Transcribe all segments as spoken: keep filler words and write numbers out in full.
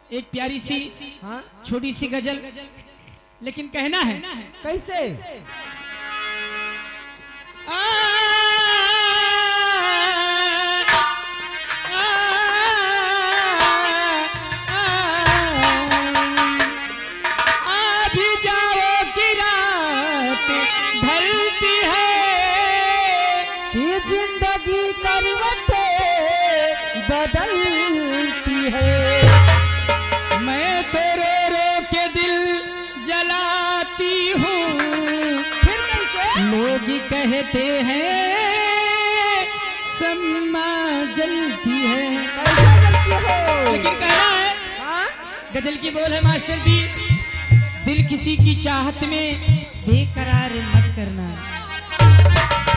एक प्यारी सी, हाँ? छोटी सी गजल, लेकिन कहना है। कैसे? आ, आ, आ, आ, आ भी जाओ कि रात ढलती है, कि जिंदगी करवटें बदलती है। मैं तो रो रो के दिल जलाती हूँ। फिर कैसे? लोग कहते हैं शम्मा जलती है। कैसे जलती हो? लेकिन कहना है, हाँ? गजल की बोल है मास्टर दी, दिल किसी की चाहत में बेकरार मत करना।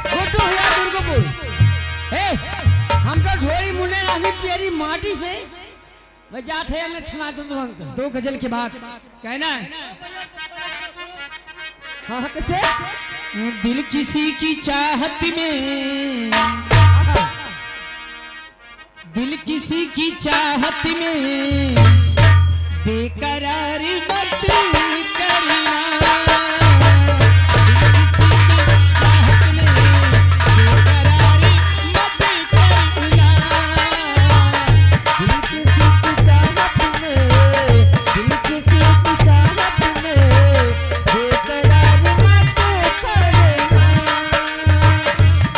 गुड्डू भैया दुर्गपुर। ए, हम तो ढोई मुने रानी प्यारी माटी से, मैं जात है हमने छना चंद्रवंत। दो गजल के बाद कहना है। हाँ, हाँ, कैसे? दिल किसी की चाहत में दिल किसी की चाहत में बेकरार मत करना। दिल किसी की चाहत में बेकरार मत करना। दिल किसी की चाहत में, दिल किसी की चाहत में बेकरार मत करना।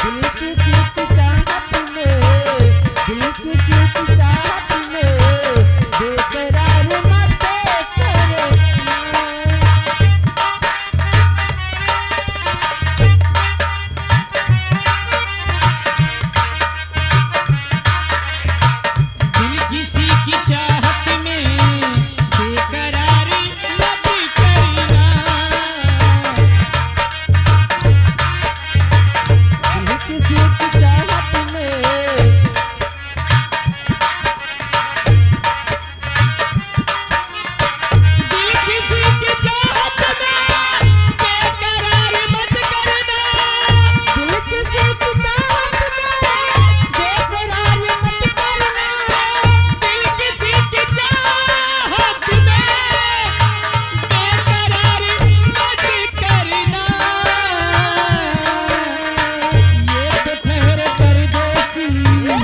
दिल किसी की चाहत में, दिल किसी की चाहत में बेकरार मत करना। दिल किसी की चाहत में बेकरार मत करना। दिल किसी की चाहत में दिल किसी की चाहत में बेकरार मत करना। दिल किसी की चाहत में बेकरार मत करना। दिल किसी की चाहत में बेकरार मत करना। ये तो ठहरे परदेसी, ये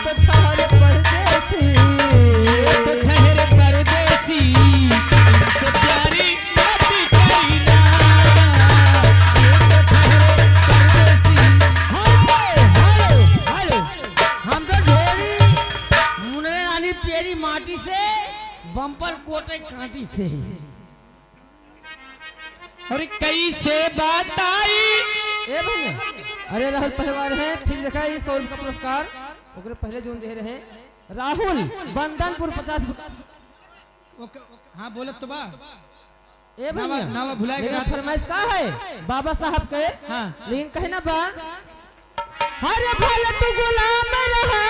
तो ठहरे परदेसी, ये तो ठहरे परदेसी, तुमसे प्यारी मत करना। ये तो ठहरे परदेसी। हेलो, हेलो, हेलो। हम तो ढोरी मुनरे रानी प्यारी माटी से, बम्पर कोटे कांटी से। अरे कैसे बताई? ए भैया, अरे राहुल पहलवान है, ठीक देखा, ये सौ रुपया पुरस्कार, ओकरे पहले जोन दे रहे। राहुल, बंदनपुर पचास रुपया। ओके, हाँ, बोलत तो बा। ए नावा, भैया, नावा भुलाए के लेकिन बात। फरमाइश का है? बाबा साहब के। हाँ। लेकिन कहना बा, हर भल तू गुलाम रहा,